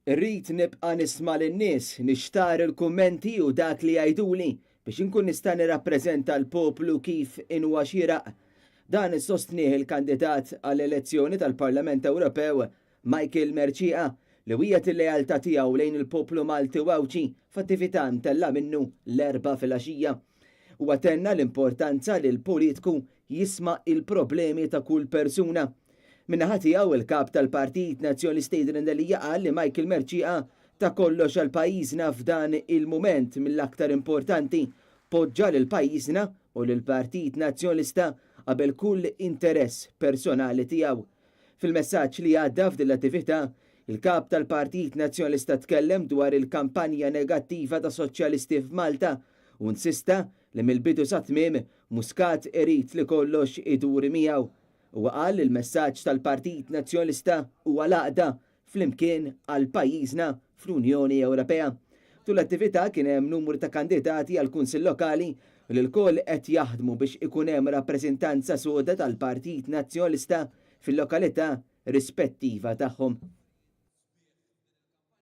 Irrid nibqa' nisma' lin-nies, nixtarr il-kummenti u dak li jgħiduli biex inkun nista' nirrappreżenta l-poplu kif inhuwa xieraq. Dan sostnieh il-kandidat għall-elezzjoni tal-Parlament Ewropew Michael Mercieca li wiegħed il-lealtà tiegħu lejn il-poplu Malti u Għawdxi f'attività mtellgħa minnu l-Erbgħa filgħaxija. Huwa tenna l-importanza li l-politku jisma' il-problemi ta' kull persuna. Min-naħa tiegħu, il-Kap tal-Partit Nazzjonalista Adrian Delia qal li Michael Mercieca ta kollox għal pajjiżna f'dan il-mument mill-aktar importanti, poġġa lil pajjiżna u lill-Partit Nazzjonalista qabel kull interess personali tiegħu. Fil-messaġġ li għadda f'din l-attività, il-Kap tal-Partit Nazzjonalista tkellem dwar il-kampanja negattiva ta' Soċjalisti f'Malta u insista li mill-bidu sat-tmiem Muscat irid li kollox idur miegħu. Huwa qal li l-messaġġ tal-Partit Nazzjonalista huwa l-għaqda flimkien għal pajjiżna fl-Unjoni Ewropea. Tul l-attività kien hemm numru ta' kandidati għall-Kunsill Lokali li lkoll qed jaħdmu biex ikun hemm rappreżentanza soda tal-Partit Nazzjonalista fil-lokalità rispettiva tagħhom.